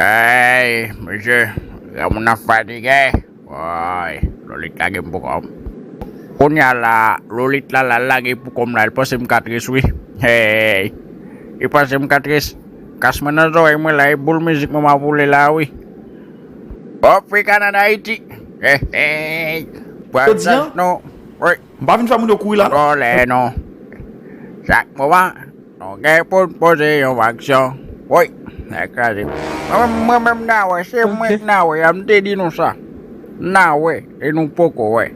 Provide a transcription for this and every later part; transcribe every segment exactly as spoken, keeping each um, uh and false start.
Hey, mesye, granmoun nan fatige. Woy, Lolit lage m pou kò m. Kounye a la, Lolit la, la lage pou kò m la, li panse m ka tris, wi. Hey, li panse m ka tris. Kas mwen nan zòrèy mwen la, e boul mizik mwen m ap woule la, wi. African and Haiti. Hey, hey. Pral Jodi a, non. Wi. M pa vin fè moun yo kouri la, non. Vòlè, non. Chak moman, nou gen pou n poze yon aksyon. Woy, nèg kraze. Mwen menm, mwen menm, m nan wè, se mwen ki nan wè, m te di nou sa. M nan wè, e nou poko wè.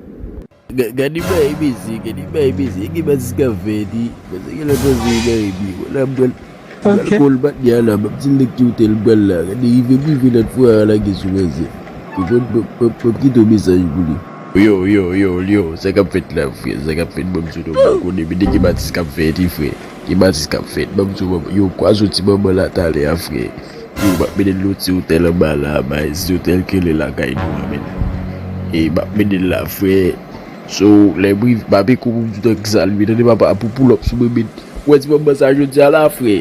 Ga-, gade bay mesye, gade bay mesye, gen batis k ap fèt, wi. Mesye gen lè panse e Kayib, wi. Wè la m pral, m pral kòl patnè a la, m ap di l lekti ou tèl m pral la. Gade, rive m rive lòt fwa a lage sou mesye. Ou konn, m ap, m ap, m ap kite yon mesaj pou li. Yo, yo, yo, yo, sa k ap fèt la, frè, sa k ap fèt, ban m sou non, m pa konnen, men gen batis k ap fèt, wi, frè. Gen batis k ap fèt, ban m sou, yo, kwa soti manman la talè a, frè. Yo, m ap mennen l loti otèl anba la, bay, si otèl kele lakay nou an, men. E m ap mennen l la, frè. So, lè m rive, m ap ekou pou m di w nan kisa l ye, tande papa, pou pull up sou mwen, men. Ou wè ti manman sa jodi a la, frè.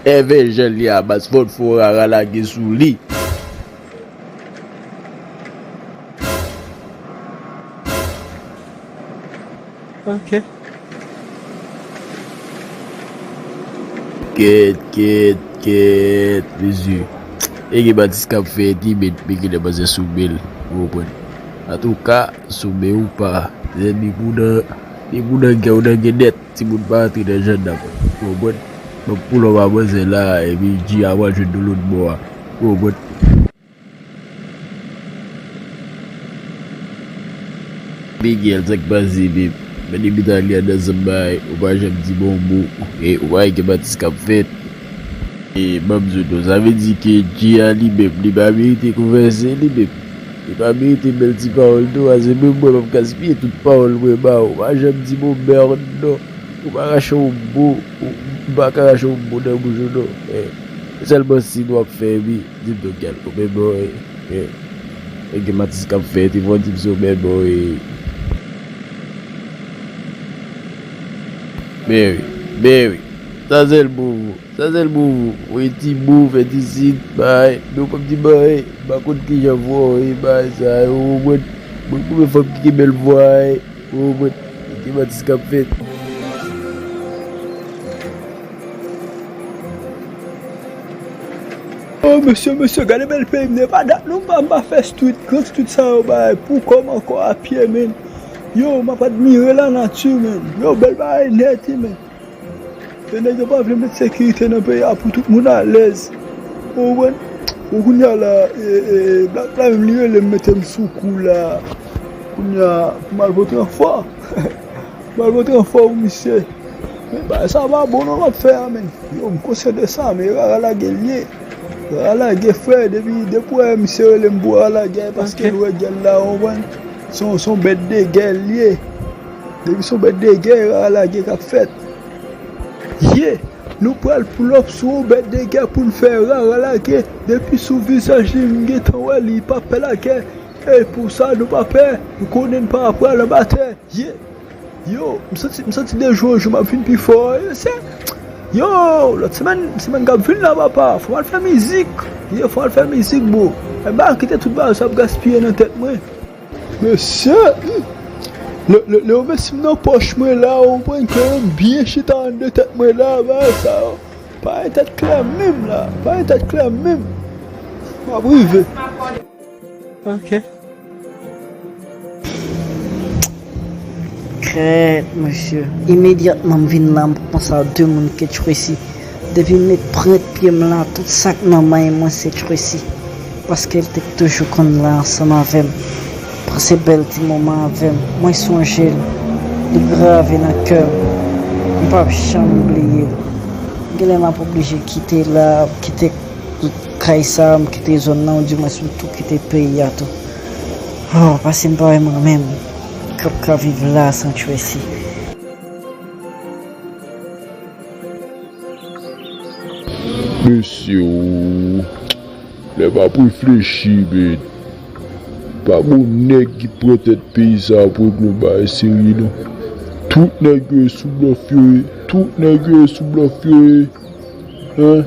Èvè jan l ye a, baz, fò n fè yon rara lage sou li. Ok. Kèt, kèt, kèt, mesye. E gen batis k ap fèt, wi, men, men gen lè manzè sou men l, ou konprann. Antouka, sou men ou pa, ni moun nan, ni moun nan gen, ou nan gen nèt, timoun pa antre nan jannam, ou konprann. Donk, pou lòm a manzè la, epi G a pral jwenn nou lòt bò a, ou konprann. Miguel, sa k pase, babe? Men depi talè a nan zanm bagay, ou pa janm di bon mo. E, ou pa wè gen batis k ap fèt. E, ban m di w non, sa vle di ke G a li menm, li pa merite konvèse, li menm. Li pa merite bèl ti pawòl, non, paske menm mwen, m ap gaspiye tout pawòl mwen ba ou. Ou pa janm di bon mèd, non. Ou pa rache yon mo, ou, ou pa ka rache yon mo nan bouch ou, non. E, se sèlman si nou ap fè, epi Di m tou, gèl, ou bèbò, e, e, e gen batis k ap fèt, e fò di m si w bèbò, e. Mary, Mary, sa sèl pou ou, sa sèl pou ou, ou e ti bouf, e ti sit, bay, men ou p ap di bay, m pa konn kijan vwa w ye, bay, sa yo, mwen, mwen, konbyen fanm ki gen bèl vwa, e. Ou konprann? Gen batis k ap fèt. Oh, mesye, mesye, gade bèl peyi m, e pa dat non, m pa, m pa fè street, gran street sa yo bay, pou kò m ankò a pye, men. Yo, m ap admire lanati, men. Yo, bèl bagay nèt, wi, men. E nèg yo pa vle met sekirite nan peyi a pou tout moun alèz. Ou konprann? Bon, kounye a la, e, e, Black la menm li rele m mete m sou kou la. Kounye a, pou m al pote ranfò. M al pote ranfò pou misye. Men bagay sa pa bon non l ap fè a, men. Yo, m konsyan de sa, men rara lage l ye. Rara lage, frè, depi, depi w wè misye rele m pou rara lage a, e paske l wè gèl la, ou konprann? Se yon, se yon bèt de gè l ye. Depi se yon bèt de gè, rara lage k ap fèt. Ye, nou pral pull up sou yon bèt de gè pou n fè rara lage. Depi sou vizaj li, m gentan wè li pa pè lakè. E pou sa, nou pa pè, nou konnen n pa pral anba tè. Ye, yo, m santi, m santi de jou an jou m ap vin pi fò. E se, yo, lòt semèn, semèn k ap vin la, papa, fò m al fè mizik. Ye, fò m al fè mizik, bro. E m pa kite tout bagay sa ap gaspiye nan tèt mwen. Mesye, hmm. Lè, lè, lè yo mesi m nan pòch mwen la, ou konprann ke yo byen chita anndan tèt mwen la, bagay sa yo. Pa gen tèt klè menm la, pa gen tèt klè menm. M ap rive. Ok. Kèt, mesye. Imedyatman m vin la, m panse a de moun ke Tracy. Depi m met prent pye m la, tout sa k nan men mwen se Tracy. Paske l te toujou konn la ansanm avè m. Pase bèl ti moman avè m. Mwen sonje l. Li grave nan kè m. M p ap janm bliye l. Genlè m ap oblije kite la, kite kay sa, m kite zòn nan, oudimwens m tou kite peyi a tou. Oh, paske m pa wè mwen menm k ap ka viv la san Tracy. Mesye, o, lè m ap reflechi, men, pa gon nèg ki pran tèt peyi sa a pou regle yon bagay serye, non. Tout nèg yo sou blòf yo ye. Tout nèg yo sou blòf yo ye. Hein?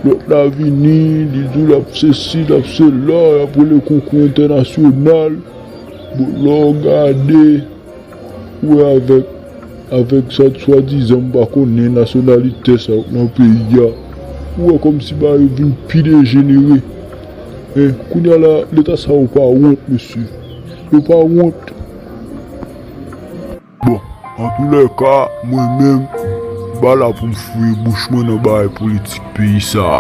Lòt la vini, li di w l ap sesi, l ap sela, l ap rele konkou entènasyonal. Bon, lè w gade, ou wè avèk, avèk sa swadizan m pa konnen nasyonalite sa yo nan peyi a, ou wè kòmsi bagay yo vin pi dejenere. Hein, kounye a la, leta sa yo pa wont, mesye. Yo pa wont. Bon, antoulèka, mwen menm, m pa la pou m foure bouch mwen nan bagay politik peyi sa a.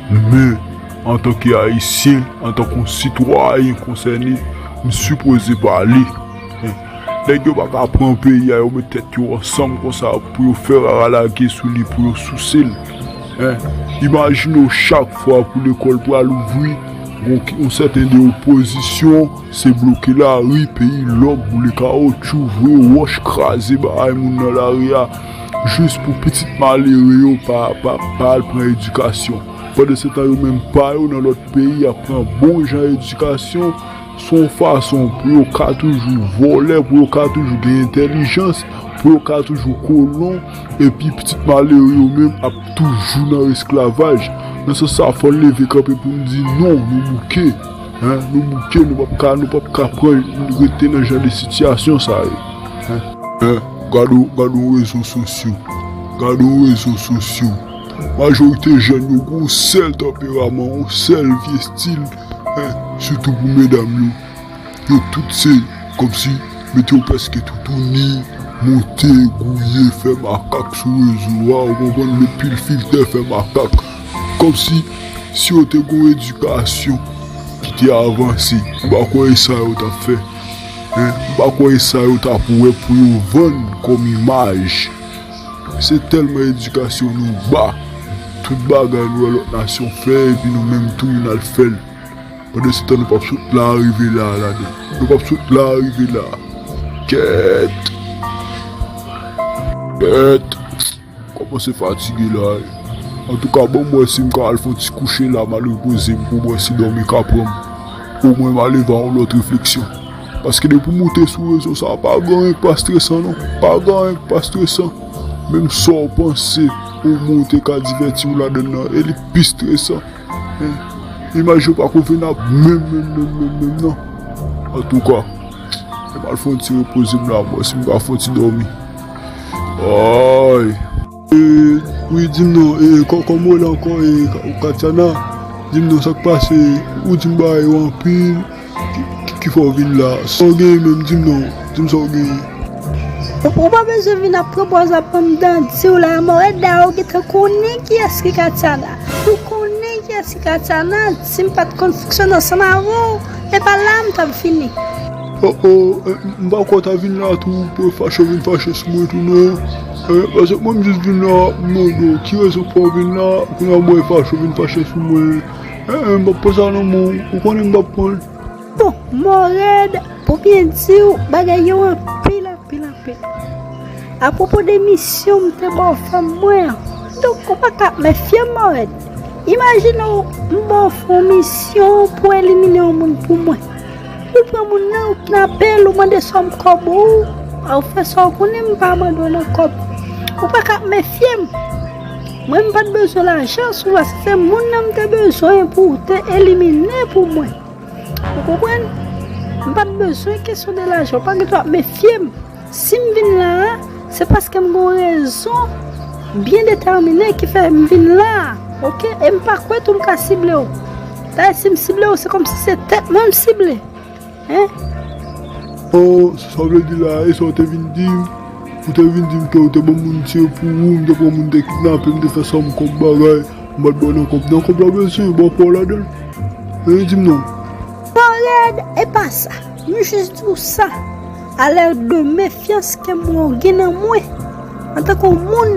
Men, antanke Ayisyen, antanke yon sitwayen konsène, m sipoze pale. Nèg yo pa ka pran peyi a, yo met tèt yo ansanm konsa pou yo fè rara lage sou li, pou yo souse l. Hein? Imajine w chak fwa pou lekòl pral ouvri, gon ki, yon sèten de opozisyon, se bloke lari, peyi lòk, boule kawotchou, voye wòch, kraze bagay moun nan lari a, jis pou pitit malere yo pa, pa, pa al pran edikasyon. Pandansetan, yo menm pa yo nan lòt peyi ap pran bon jan edikasyon, se yon fason pou yo ka toujou vòlè, pou yo ka toujou gen entèlijans, pou yo ka toujou kolon, epi pitit malere yo menm ap toujou nan esklavaj. Nan sans sa, fò n leve kanpe pou n di non, nou bouke. Hein, nou bouke, nou p ap ka, nou p ap ka pran, rete nan jan de sitiyasyon sa yo. Hein? Hein? Gade w, gade w rezo sosyo. Gade w rezo sosyo. Majorite jèn yo gen yon sèl tanperaman, yon sèl vye estil, hein, sitou pou medam yo. Yo tout se kòmsi mete yo prèske toutouni, monte, gouye, fè makak sou rezo a, ou konprann, met pil filtè, fè makak. Kòmsi si yo te gen yon edikasyon ki te avanse, m pa kwè e sa yo t ap fè. Hein? M pa kwè e sa yo t ap wè pou yo vann kòm imaj. Se tèlman edikasyon nou ba, tout bagay nou wè lòt nasyon fè, epi nou menm tou, nou al fè l. Pandansetan, nou p ap sot la rive la, la, non. Nou p ap sot la rive la. Kèt! Kèt! Kòmanse fatige la, wi. Antouka, ban m wè si m ka al fè yon ti kouche la, m al repoze m pou m wè si dòmi ka pran m. Omwen, m a leve a yon lòt refleksyon. Paske depi w moute sou rezo sa, pa gen anyen k pa stresan, non. Pa gen anyen k pa stresan. Menm sa w panse, omwen w te ka divèti w ladann nan, e li pi stresan. Hein? Imaj yo pa konvenab menm, menm, menm, menm, menm, non. Antouka, m al fè yon ti repoze m la, m wè si m ka fè yon ti dòmi. Ay! E, wi, di m non, e, kò-, kòman w rele ankò, e, Ka-, Katiana? Di m non, sa k pase? Ou di m bagay yo anpil, ki, ki, ki fè w vin la? Sa w genyen menm, di m non, di m sa w genyen. Ou, ou pa bezwen vin ap pran pòz ap ban m dan di w la, Mòrèd, dayè ou gentan konnen kiyès ki Katiana. Ou konnen kiyès ki Katiana, si m pa t konn fonksyone ansanm avè w, e pa la m t ap fini. Oh, oh, eh, m pa kwè w ta vin la tou pou w fache, w vin fache sou mwen tou, non. Eh, paske mwen m jis vin la, m mande w, ki rezon k fè w vin la, kounye a w bwè fache, w vin fache sou mwen. Eh, eh, m p ap pran sa nan men w, ou konnen m p ap pran l. Bon, Mòrèd, pou byen di w, bagay yo anpil, anpil, anpil. Apwopo de misyon m te ba w fanm mwen an, donk ou pa ka ap mefye m, Mòrèd. Imajine w, m ba w fè yon misyon pou w elimine yon moun pou mwen. Ou pran moun nan, ou kidnape l, ou mande sòm kòb ou, a, ou fè sa w konnen, m pa mande w nan kòb. Ou pa ka ap mefye m. Mwen, m pa t bezwen lajan sou w, se moun nan m te bezwen pou w te elimine pou mwen. Ou konprann? M pa t bezwen kesyon de lajan, ou pa gen dwa ap mefye m. Si m vin la a, se paske m gen yon rezon byen detèmine ki fè m vin la a, oke? E m pa kwè tou m ka sible w. Dayè, si m sible w, se kòmsi se tèt mwen m sible. Hein? Oh, sa w vle di la, e sa w te vin di m? Ou te vin di m ke w te ban moun tire pou ou, m te pran moun te kidnape, m te fè sòm kòb bagay, m pa t ba w nan kòb. Nan kòb la w bezwen, ba w pa w ladan l. Hein, di m non. Mòrèd, e pa sa. M jis di w sa. A lè de mefyans ke m wè w gen nan mwen. Antanke yon moun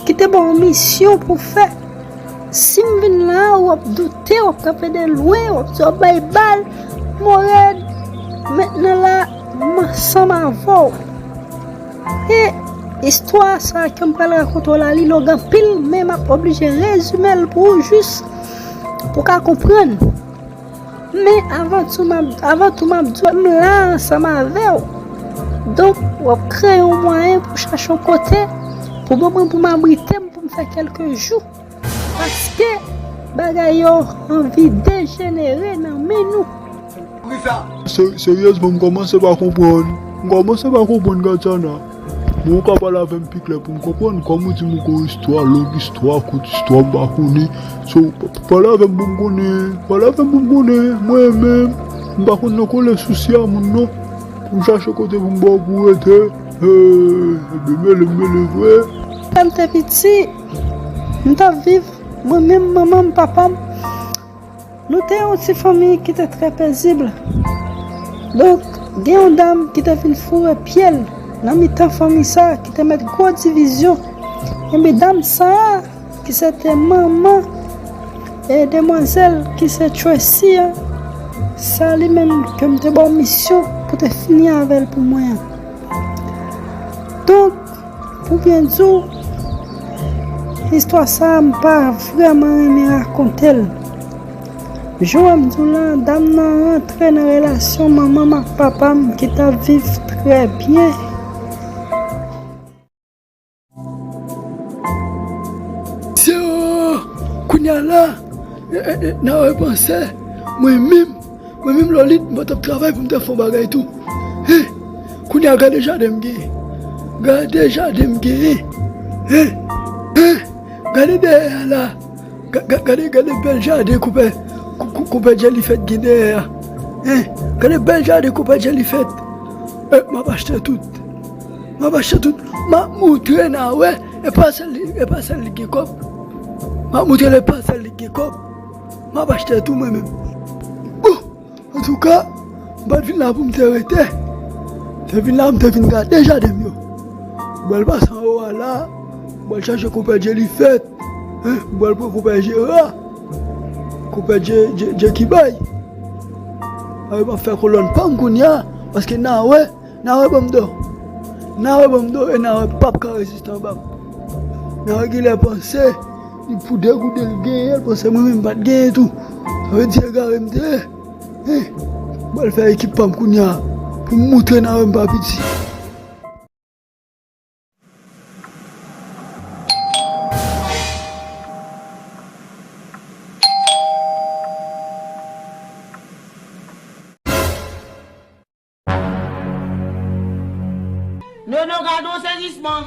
ki te ba w yon misyon pou w fè. Si m vin la, w ap doute, w ap kanpe de lwen, w ap di w ap bay bal. Mòrèd, mentnan la, m ansanm avè w. E istwa sa ke m pral rakonte w la, li long anpil, men m ap oblije rezime l pou ou jis pou w ka konprann. Men avan tou, m ap, avan tou, m ap di w, m la ansanm avè w. Donk, w ap kreye yon mwayen pou chache yon kote pou ban mwen, pou m abrite m, pou m fè kèlke jou. Paske bagay yo anvi dejenere nan men nou. Se- Seryezman, m kòmanse pa konprann. M kòmanse pa konprann, Gatiana. Bon, ou ka pale avè m pi klè pou m konprann. Kòm ou di m ou gon istwa, long istwa, kout istwa, m pa konnen. So, p- p- pale avè m pou m konnen. Pale avè m pou m konnen. Mwen menm, m pa konn nan kole sousi a moun non. Pou m chache kote pou m ba w pou w rete. Hey, ebyen, mele, mele vre. Lè m te piti, m t ap viv, mwen menm, manman m, papa m. Nou te yon ti fanmi ki te trè pezib. Donk, gen yon dam ki te vin foure pye l nan mitan fanmi sa a, ki te met gwo divizyon. Ebyen, dam sa a, ki se te manman e demwazèl ki se Tracy an, sa li menm ke m te ba w misyon pou te fini avè l pou mwen an. Donk, pou byen di w, istwa sa a m pa vrèman renmen rakonte l. Jan m di w la, dam nan rantre nan relasyon manman m ak papa m ki t ap viv trè byen. Se o, kounye a la, e, e, e, nan repanse, mwen menm, mwen menm Lòlit, mwen t ap travay pou m te fè yon bagay tou. Hen, kounye a gade jaden m genyen. Gade jaden m genyen. Hen, hen, gade dèyè a la. Ga- ga- Gade, gade bèl jaden konpè, kou- kou- konpè Djelifèt gen dèyè a. Hen, gade bèl jaden konpè Djelifèt. E, m ap achte tout. M ap achte tout. M ap moutre Nawè, e pa sèl li, e pa sèl li gen kòb. M ap moutre l e pa sèl li gen kòb. M ap achte tou mwen menm. Bon, antouka, m pa t vin la pou m te rete. M te vin la, m te vin gade jaden m yo. M pral pase anwo a la, m pral chache konpè Djelifèt. Hen, m pral pran konpè Jera. Konpè Dje, Dje, Dje ki bay. Ay, m ap fè kolòn pa m kounye a, paske Nawè, Nawè ban m do. Nawè ban m do, e Nawè p ap ka reziste anba m. Nawè genlè panse, li pou de goud l genyen, l panse mwen menm m pa t genyen tou. Sa vle di egare m te ye. Hen, m pral fè ekip pa m kounye a, pou m moutre Nawè m pa piti. Nono, gade yon sezisman.